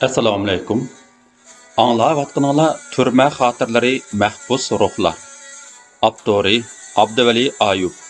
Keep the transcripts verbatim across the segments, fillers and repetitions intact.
ئەسسالامۇئەلەيكۇم. ئاڭلاۋاتقىنىڭلار تۈرمە خاتىرىلىرى، مەھبۇس روھلار. ئاپتورى ئابدۇۋەلى ئايۇپ.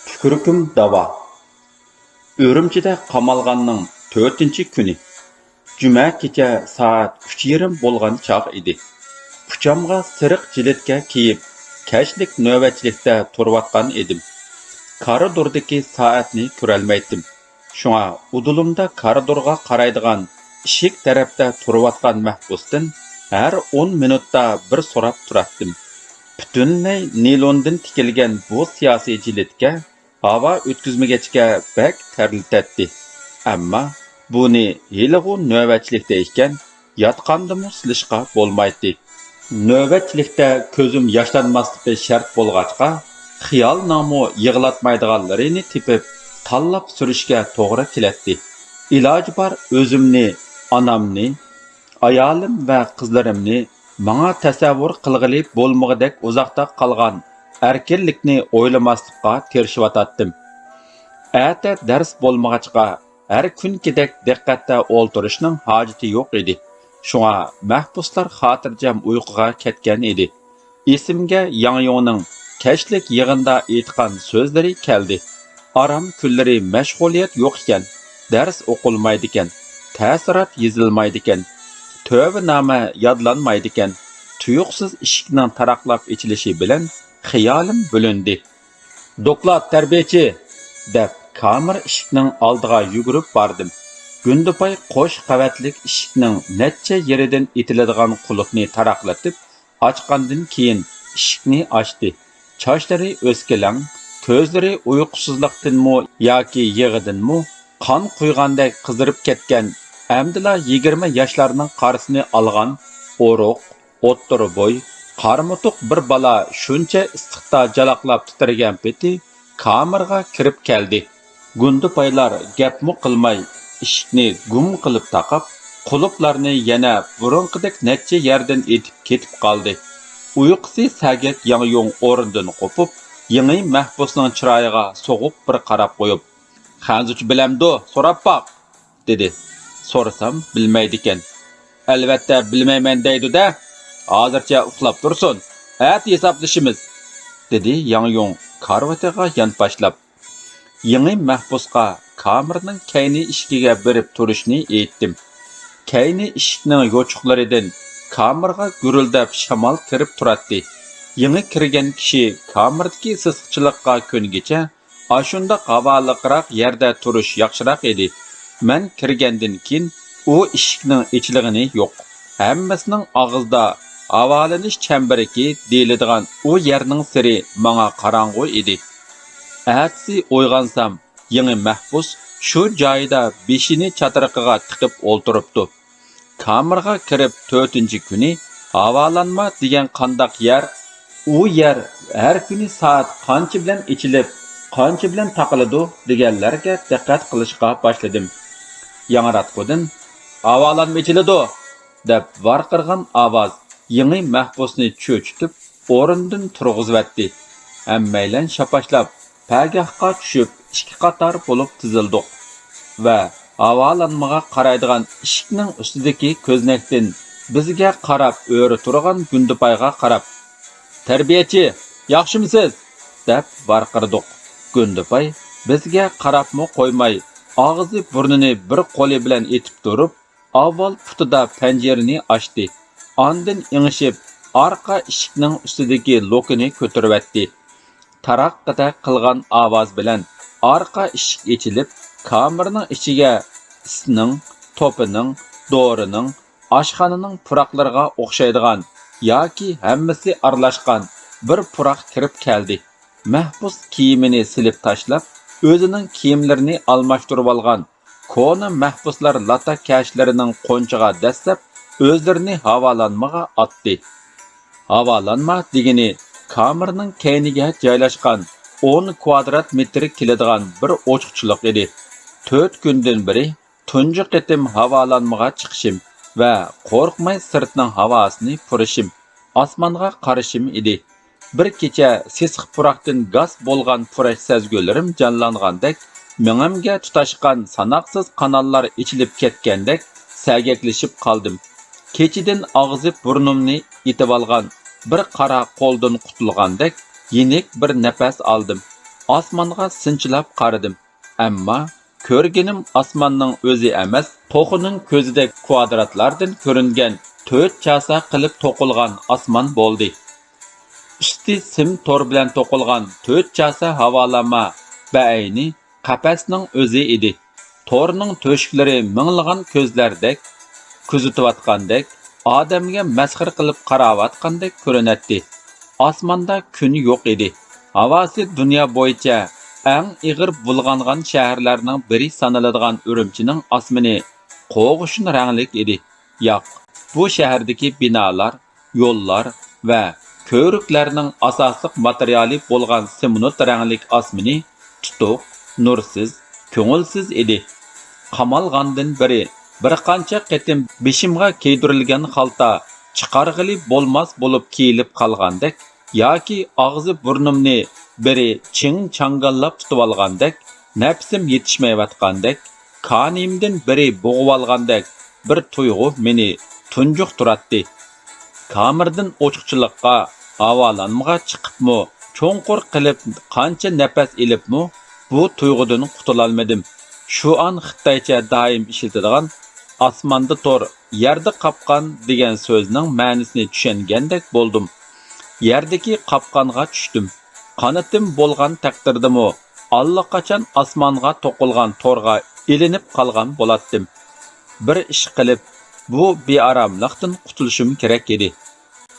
تۈكۈرۈكۈم داۋا. ئۈرۈمچىدە قامالغاننىڭ تۆتىنچى كۈنى. جۈمە كېچە سائەت ئۈچ يېرىم بولغان چاغ ئىدى. پۇچامغا سېرىق جىلىتكە كىيىپ، كەچلىك نۆۋەتچىلىكتە تۇرۇۋاتقان ئىدىم. كارىدوردىكى سائەتنى كۆرەلمەيتتىم. شۇڭا ئۇدۇلۇمدا كارىدورغا قارايدىغان ئىشىك تەرەپتە تۇرۇۋاتقان مەھبۇستىن ھەر ئون مىنۇتتا بىر سوراپ تۇراتتىم. پۈتۈنلەي نىلوندىن تىكىلگەن بۇ سىياسىي جىلىتكە ھاۋا ئۆتكۈزمىگەچكە بەك تەرلىتەتتى. ئەمما بۇنى ھېلىغۇ نۆۋەتچىلىكتە ئىكەن، ياتقاندىمۇ سېلىشقا بولمايتتى. نۆۋەتچىلىكتە كۆزۈم ياشلانماسلىقى شەرت بولغاچقا، خىيالنىڭمۇ يىغلاتمايدىغانلىرىنى تېپىپ، تاللاپ سۈرۈشكە توغرا كېلەتتى. ئىلاجى بار ئۆزۈمنى، ئانامنى، ئايالىم ۋە قىزلىرىمنى، ماڭا تەسەۋۋۇر قىلغىلى بولمىغۇدەك ئۇزاقتا قالغان ئەركىنلىكنى ئويلىماسلىققا تىرىشىۋاتاتتىم. ئەتە دەرس بولمىغاچقا، ھەر كۈنكىدەك دىققەتتە ئولتۇرۇشنىڭ ھاجىتى يوق ئىدى. شۇڭا مەھبۇسلار خاتىرجەم ئۇيقۇغا كەتكەن ئىدى. ئېسىمگە ياڭيۇڭنىڭ كەچلىك يىغىندا ئېيتقان سۆزلىرى كەلدى. ئارام كۈنلىرى مەشغۇلىيەت يوق ئىكەن، دەرس ئوقۇلمايدىكەن، تەسىرات يېزىلمايدىكەن، تۆۋىنامە يادلانمايدىكەن. تۇيۇقسىز ئىشىكنىڭ تاراقلاپ ئېچىلىشى بىلەن خىيالىم بۆلۈندى. «دوكلات، تەربىيەچى!» دەپ، كامېر ئىشىكنىڭ ئالدىغا يۈگۈرۈپ باردىم. گۇندىپاي قوش قەۋەتلىك ئىشىكنىڭ نەچچە يېرىدىن ئېتىلىدىغان قۇلۇپنى تاراقلىتىپ ئاچقاندىن كېيىن، ئىشىكنى ئاچتى. چاچلىرى ئۆسكىلەڭ، كۆزلىرى ئۇيقۇسىزلىقتىنمۇ ياكى يىغىدىنمۇ قان قۇيغاندەك قىزىرىپ كەتكەن، ئەمدىلا يىگىرمە ياشلارنىڭ قارىسىنى ئالغان، ئورۇق، ئوتتۇرا بوي، قارىمۇتۇق بىر بالا شۇنچە ئىسسىقتا جالاقلاپ تىترىگەن پېتى كامېرغا كىرىپ كەلدى. گۇندىپايلار گەپمۇ قىلماي، ئىشىكنى گۇم قىلىپ تاقاپ، قۇلۇپلارنى يەنە بۇرۇنقىدەك نەچچە يەردىن ئېتىپ كېتىپ قالدى. ئۇيقۇسى سەگەك ياڭيۇڭ ئورنىدىن قوپۇپ، يېڭى مەھبۇسنىڭ چىرايىغا سوغۇق بىر قاراپ قويۇپ، «خەنزۇچە بىلەمدۇ؟ سوراپ باق!» دېدى. سورىسام، بىلمەيدىكەن. «ئەلۋەتتە بىلمەيمەن دەيدۇ-دە! ھازىرچە ئۇخلاپ تۇرسۇن، ئەتە ھېسابلىشىمىز!» دېدى ياڭيۇڭ كارىۋىتىغا يانپاشلاپ. يېڭى مەھبۇسقا كامېرنىڭ كەينى ئىشىكىگە بېرىپ تۇرۇشنى ئېيتتىم. كەينى ئىشىكنىڭ يوچۇقلىرىدىن كامېرغا گۈرۈلدەپ شامال كىرىپ تۇراتتى. يېڭى كىرگەن كىشى كامېردىكى سېسىقچىلىققا كۆنگىچە ئاشۇنداق ھاۋالىقراق يەردە تۇرۇش ياخشىراق ئىدى. مەن كىرگەندىن كېيىن ئۇ ئىشىكنىڭ ئېچىلغىنى يوق. ھەممىسىنىڭ ئاغزىدا ھاۋالىنىش چەمبىرىكى دېيىلىدىغان ئۇ يەرنىڭ سىرى ماڭا قاراڭغۇ ئىدى. ئەتىسى ئويغانسام، يېڭى مەھبۇس شۇ جايىدا بېشىنى چاترىقىغا تىقىپ ئولتۇرۇپتۇ. كامېرغا كىرىپ تۆتىنچى كۈنى ھاۋالانما دېگەن قانداق يەر؟ ئۇ يەر ھەر كۈنى سائەت قانچە بىلەن ئېچىلىپ، قانچە بىلەن تاقىلىدۇ دېگەنلەرگە دىققەت قىلىشقا باشلىدىم. ياڭراتقۇدىن «ھاۋالانما ئېچىلىدۇ!» دەپ ۋارقىرىغان ئاۋاز يېڭى مەھبۇسنى چۆچۈتۈپ، ئورنىدىن تۇرغۇزۇۋەتتى. ھەممەيلەن شاپاشلاپ، پەگاھقا چۈشۈپ، ئىككى قاتار بولۇپ تىزىلدۇق ۋە ھاۋالانمىغا قارايدىغان ئىشىكنىڭ ئۈستىدىكى كۆزنەكتىن بىزگە قاراپ ئۆرە تۇرغان گۇندىپايغا قاراپ، «تەربىيەچى، ياخشىمۇسىز؟» دەپ ۋارقىرىدۇق. گۇندىپاي بىزگە قاراپمۇ قويماي، ئاغزى بۇرنىنى بىر قولى بىلەن ئېتىپ تۇرۇپ، ئاۋۋال پۇتىدا پەنجىرىنى ئاچتى، ئاندىن ئېڭىشىپ، ئارقا ئىشىكنىڭ ئۈستىدىكى لوكىنى كۆتۈرۈۋەتتى. تاراققىدەك قىلغان ئاۋاز بىلەن ئارقا ئىشىك ئېچىلىپ، كامېرنىڭ ئىچىگە ئىسنىڭ، توپىنىڭ، دورىنىڭ، ئاشخانىنىڭ پۇراقلىرىغا ئوخشايدىغان ياكى ھەممىسى ئارىلاشقان بىر پۇراق كىرىپ كەلدى. مەھبۇس كىيىمىنى سېلىپ تاشلاپ، ئۆزىنىڭ كىيىملىرىنى ئالماشتۇرۇۋالغان كونا مەھبۇسلار لاتا كەشلىرىنىڭ قونچىغا دەسسەپ، ئۆزلىرىنى ھاۋالانمىغا ئاتتى. ھاۋالانما دېگىنى كامېرنىڭ كەينىگە جايلاشقان ئون كۋادرات مېتىر كېلىدىغان بىر ئوچۇقچىلىق ئىدى. تۆت كۈندىن بېرى تۇنجى قېتىم ھاۋالانمىغا چىقىشىم ۋە قورقماي سىرتنىڭ ھاۋاسىنى پۇرىشىم، ئاسمانغا قارىشىم ئىدى. بىر كېچە سېسىق پۇراقتىن گاس بولغان پۇراش سەزگۈلىرىم جانلانغاندەك، مېڭەمگە تۇتاشقان ساناقسىز قاناللار ئېچىلىپ كەتكەندەك، سەگەكلىشىپ قالدىم. كېچىدىن ئاغزى بۇرنۇمنى ئېتىۋالغان بىر قارا قولدىن قۇتۇلغاندەك يېنىك بىر نەپەس ئالدىم. ئاسمانغا سىنچىلاپ قارىدىم. ئەمما كۆرگىنىم ئاسماننىڭ ئۆزى ئەمەس، توخۇنىڭ كۆزىدەك كۋادراتلاردىن كۆرۈنگەن تۆت چاسا قىلىپ توقۇلغان ئاسمان بولدى. ئۈستى سىم تور بىلەن توقۇلغان تۆت چاسا ھاۋالانما بەئەينى قەپەسنىڭ ئۆزى ئىدى. تورنىڭ تۆشۈكلىرى مىڭلىغان كۆزلەردەك، كۆزىتىۋاتقاندەك، ئادەمگە مەسخىرە قىلىپ قاراۋاتقاندەك كۆرۈنەتتى. ئاسماندا كۈن يوق ئىدى. ھاۋاسى دۇنيا بويىچە ئەڭ ئېغىر بۇلغانغان شەھەرلەرنىڭ بىرى سانىلىدىغان ئۈرۈمچىنىڭ ئاسمىنى قوغۇشۇن رەڭلىك ئىدى. ياق، بۇ شەھەردىكى بىنالار، يوللار ۋە كۆۋرۈكلەرنىڭ ئاساسلىق ماتېرىيالى بولغان سېمونت رەڭلىك ئاسمىنى تۇتۇق، نۇرسىز، كۆڭۈلسىز ئىدى. قامالغاندىن بېرى بىر قانچە قېتىم بېشىمغا كىيدۈرۈلگەن خالتا چىقارغىلى بولماس بولۇپ كىيىلىپ قالغاندەك ياكى ئاغزى بۇرنۇمنى بىرى چىڭ چاڭگاللاپ تۇتۇۋالغاندەك، نەپسىم يېتىشمەيۋاتقاندەك، كانىيىمدىن بىرى بوغۇۋالغاندەك بىر تۇيغۇ مېنى تۇنجۇقتۇراتتى. كامېردىن ئوچۇقچىلىققا، ھاۋالانمىغا چىقىپمۇ، چوڭقۇر قىلىپ قانچە نەپەس ئېلىپمۇ، بۇ تۇيغۇدىن قۇتۇلالمىدىم. شۇ ئان خىتايچە دائىم ئىشلىتىدىغان «ئاسماندا تور، يەردە قاپقان» دېگەن سۆزنىڭ مەنىسىنى چۈشەنگەندەك بولدۇم. يەردىكى قاپقانغا چۈشتۈم. قانىتىم بولغان تەقدىردىمۇ، ئاللىقاچان ئاسمانغا توقۇلغان تورغا ئىلىنىپ قالغان بولاتتىم. بىر ئىش قىلىپ، بۇ بىئاراملىقتىن قۇتۇلۇشۇم كېرەك ئىدى.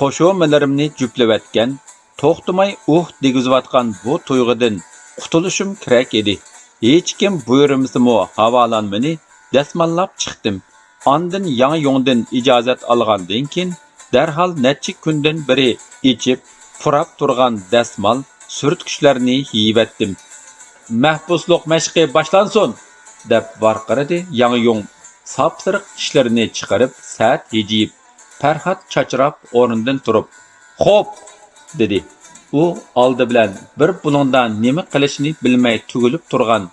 قوشۇمىلىرىمنى جۈپلىۋەتكەن، توختىماي ئۇھ دېگۈزۈۋاتقان بۇ تۇيغۇدىن قۇتۇلۇشۇم كېرەك ئىدى. ھېچكىم بۇيرۇمىسىمۇ ھاۋالانمىنى دەسماللاپ چىقتىم. ئاندىن ياڭ يۇڭدىن ئىجازەت ئالغاندىن كېيىن، دەرھال نەچچە كۈندىن بېرى ئېچىپ، پۇراپ تۇرغان دەسمال، سۈرتكۈچلەرنى يېيىۋەتتىم. «مەھبۇسلۇق مەشقى باشلانسۇن!» دەپ ۋارقىرىدى ياڭ يۇڭ، ساپسېرىق چىشلىرىنى چىقىرىپ، سەت ھىجىيىپ. پەرھات چاچراپ ئورنىدىن تۇرۇپ، «خوپ!» دېدى. ئۇ ئالدى بىلەن بىر بۇلۇڭدا نېمە قىلىشىنى بىلمەي تۈگۈلۈپ تۇرغان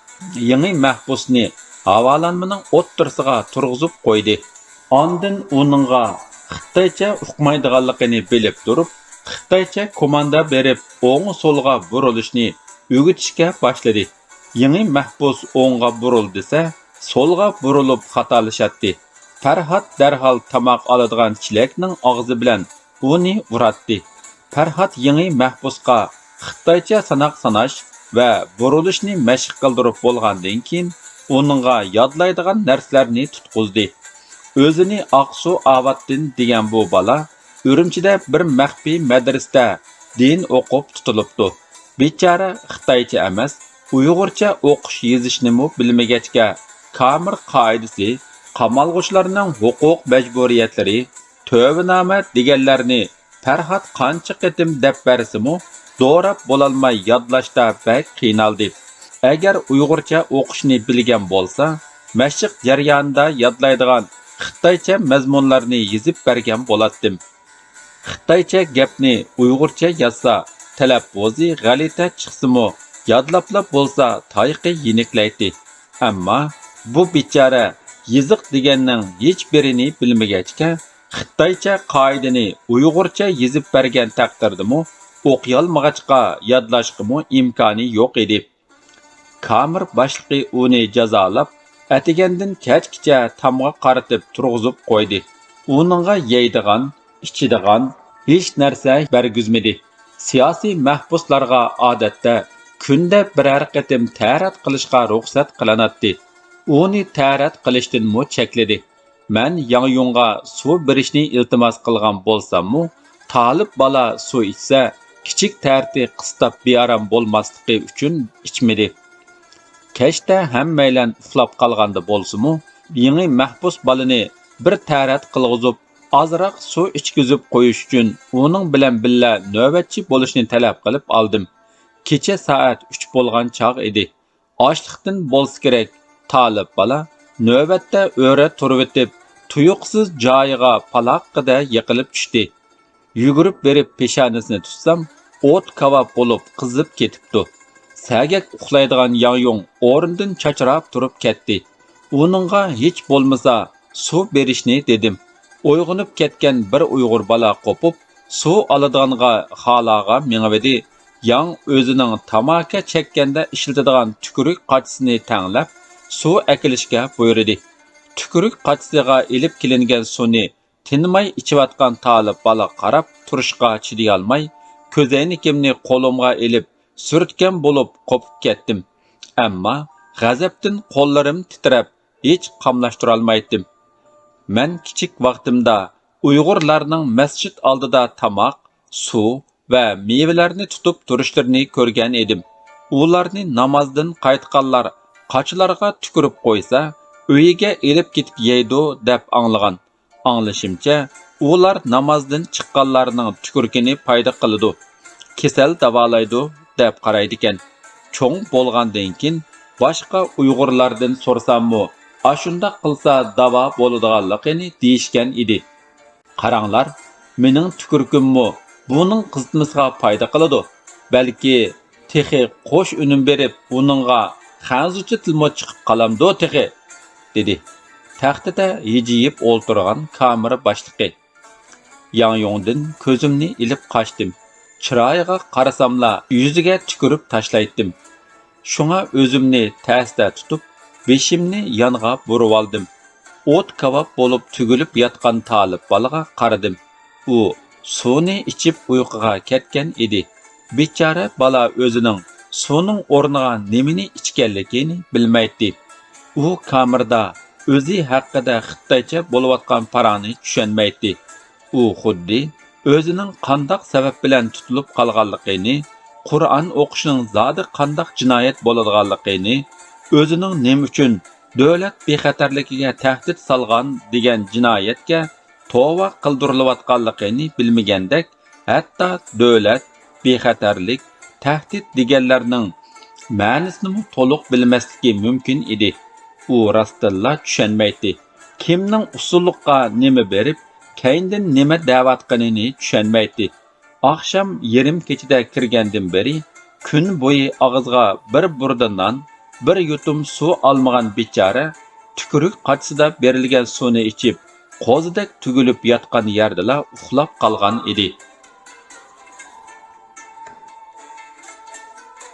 يېڭى مەھبۇسنى ھاۋالانمىنىڭ ئوتتۇرىسىغا تۇرغۇزۇپ قويدى. ئاندىن ئۇنىڭغا خىتايچە ئۇقمايدىغانلىقىنى بىلىپ تۇرۇپ، خىتايچە كوماندا بېرىپ، ئوڭ-سولغا بۇرۇلۇشنى ئۆگىتىشكە باشلىدى. يېڭى مەھبۇس ئوڭغا بۇرۇل دېسە، سولغا بۇرۇلۇپ خاتالىشاتتى. پەرھات دەرھال تاماق ئالىدىغان چېلەكنىڭ ئاغزى بىلەن ئۇنى ئۇراتتى. پەرھات يېڭى مەھبۇسقا خىتايچە ساناق ساناش ۋە بۇرۇلۇشنى مەشىق قىلدۇرۇپ بولغاندىن كېيىن، ئۇنىڭغا يادلايدىغان نەرسىلەرنى تۇتقۇزدى. ئۆزىنى ئاقسۇ ئاۋاتدىن دېگەن بۇ بالا ئۈرۈمچىدە بىر مەخپىي مەدرىسىدە دىن ئوقۇپ تۇتۇلۇپتۇ. بىچارە خىتايچە ئەمەس، ئۇيغۇرچە ئوقۇش يېزىشنىمۇ بىلمىگەچكە، كامېر قائىدىسى، قامالغۇچىلارنىڭ ھوقۇق مەجبۇرىيەتلىرى، تۆۋىنامە دېگەنلەرنى پەرھات قانچە قېتىم دەپ بەرسىمۇ، دوراپ بولالماي يادلاشتا بەك قىينالدى. ئەگەر ئۇيغۇرچە ئوقۇشنى بىلگەن بولسا، مەشىق جەريانىدا يادلايدىغان خىتايچە مەزمۇنلارنى يېزىپ بەرگەن بولاتتىم. خىتايچە گەپنى ئۇيغۇرچە يازسا، تەلەپپۇزى غەلىتە چىقسىمۇ، يادلاپلا بولسا تايىقى يېنىكلەيتتى. ئەمما بۇ بىچارە يېزىق دېگەننىڭ ھېچبىرىنى بىلمىگەچكە، خىتايچە قائىدىنى ئۇيغۇرچە يېزىپ بەرگەن تەقدىردىمۇ، ئوقۇيالمىغاچقا يادلاشقىمۇ ئىمكانى يوق ئىدى. كامېر باشلىقى ئۇنى جازالاپ، ئەتىگەندىن كەچكىچە تامغا قارىتىپ تۇرغۇزۇپ قويدى. ئۇنىڭغا يەيدىغان، ئىچىدىغان ھېچ نەرسە بەرگۈزمىدى. سىياسىي مەھبۇسلارغا ئادەتتە كۈندە بىرەر قېتىم تەرەت قىلىشقا رۇخسەت قىلىناتتى. ئۇنى تەرەت قىلىشتىنمۇ چەكلىدى. مەن ياڭ يۇڭغا سۇ بېرىشنى ئىلتىماس قىلغان بولساممۇ، تالىپ بالا سۇ ئىچسە، كىچىك تەرىتى قىستاپ بىئارام بولماسلىقى ئۈچۈن ئىچمىدى. كەچتە ھەممەيلەن ئۇخلاپ قالغاندا بولسىمۇ، يېڭى مەھبۇس بالىنى بىر تەرەت قىلغۇزۇپ، ئازراق سۇ ئىچكۈزۈپ قويۇش ئۈچۈن ئۇنىڭ بىلەن بىللە نۆۋەتچى بولۇشنى تەلەپ قىلىپ ئالدىم. كېچە سائەت ئۈچ بولغان چاغ ئىدى. ئاچلىقتىن بولسا كېرەك، تالىپ بالا نۆۋەتتە ئۆرە تۇرۇۋېتىپ، تۇيۇقسىز جايىغا پالاققىدە يىقىلىپ چۈشتى. يۈگۈرۈپ بېرىپ پېشانىسىنى تۇتسام، ئوت كاۋاپ بولۇپ قىزىپ كېتىپتۇ. سەگەك ئۇخلايدىغان ياڭيۇڭ ئورنىدىن چاچراپ تۇرۇپ كەتتى. ئۇنىڭغا ھېچ بولمىسا سۇ بېرىشنى دېدىم. ئويغىنىپ كەتكەن بىر ئۇيغۇر بالا قوپۇپ، سۇ ئالىدىغانغا خالاغا مېڭىۋىدى. ياڭ ئۆزىنىڭ تاماكا چەككەندە ئىشلىتىدىغان تۈكۈرۈك قاچىسىنى تەڭلەپ، سۇ ئەكېلىشكە بۇيرۇدى. تۈكۈرۈك قاچىسىغا ئېلىپ كېلىنگەن سۇنى تىنماي ئىچىۋاتقان تالىپ بالىغا قاراپ تۇرۇشقا چىدىيالماي، كۆزەينىكىمنى قولۇمغا ئېلىپ سۈرتكەن بولۇپ قوپۇپ كەتتىم. ئەمما غەزەپتىن قوللىرىم تىترەپ، ھېچ قاملاشتۇرالمايتتىم. مەن كىچىك ۋاقتىمدا ئۇيغۇرلارنىڭ مەسچىت ئالدىدا تاماق، سۇ ۋە مېۋىلەرنى تۇتۇپ تۇرۇشلىرىنى كۆرگەن ئىدىم. ئۇلارنى نامازدىن قايتقانلار قاچىلارغا تۈكۈرۈپ قويسا، ئۆيىگە ئېلىپ كېتىپ يەيدۇ، دەپ ئاڭلىغان. ئاڭلىشىمچە، ئۇلار نامازدىن چىققانلارنىڭ تۈكۈرۈكىنى پايدا قىلىدۇ، كېسەل داۋالايدۇ، دەپ قارايدىكەن. چوڭ بولغاندىن كېيىن باشقا ئۇيغۇرلاردىن سورىساممۇ، ئاشۇنداق قىلسا داۋا بولىدىغانلىقىنى دېيىشكەن ئىدى. قاراڭلار، مېنىڭ تۈكۈرۈكۈممۇ بۇنىڭ قىزىتمىسىغا پايدا قىلىدۇ. بەلكى تېخى قوش ئۈنۈم بېرىپ، بۇنىڭغا خەنزۇچە تىلمۇ چىقىپ قالامدۇ تېخى؟ دېدى تەختىدە ھىجىيىپ ئولتۇرغان كامېر باشلىقى. ياڭيۇڭدىن كۆزۈمنى ئېلىپ قاچتىم. چىرايىغا قارىساملا يۈزىگە تۈكۈرۈپ تاشلايتتىم. شۇڭا ئۆزۈمنى تەستە تۇتۇپ، بېشىمنى يانغا بۇرۇۋالدىم. ئوت كاۋاپ بولۇپ تۈگۈلۈپ ياتقان تالىپ بالىغا قارىدىم. ئۇ سۇنى ئىچىپ ئۇيقۇغا كەتكەن ئىدى. بىچارە بالا ئۆزىنىڭ سۇنىڭ ئورنىغا نېمىنى ئىچكەنلىكىنى بىلمەيتتى. ئۇ كامېردا ئۆزى ھەققىدە خىتايچە بولۇۋاتقان پاراڭنى چۈشەنمەيتتى. ئۇ خۇددى ئۆزىنىڭ قانداق سەۋەب بىلەن تۇتۇلۇپ قالغانلىقىنى، قۇرئان ئوقۇشنىڭ زادى قانداق جىنايەت بولىدىغانلىقىنى، ئۆزىنىڭ نېمە ئۈچۈن دۆلەت بىخەتەرلىكىگە تەھدىت سالغان دېگەن جىنايەتكە توۋا قىلدۇرۇلۇۋاتقانلىقىنى بىلمىگەندەك، ھەتتا دۆلەت، بىخەتەرلىك، تەھدىت دېگەنلەرنىڭ مەنىسىنىمۇ تولۇق بىلمەسلىكى مۇمكىن ئىدى. ئۇ راستتىنلا چۈشەنمەيتتى. كىمنىڭ ئۇسسۇللۇققا نېمە بېرىپ، كەينىدىن نېمە دەۋاتقىنىنى چۈشەنمەيتتى. ئاخشام يېرىم كېچىدە كىرگەندىن بېرى، كۈن بويى ئاغزىغا بىر بۇردا نان، بىر يۇتۇم سۇ ئالمىغان بىچارە، تۈكۈرۈك قاچىسىدا بېرىلگەن سۇنى ئىچىپ، قوزىدەك تۈگۈلۈپ ياتقان يەردىلا ئۇخلاپ قالغان ئىدى.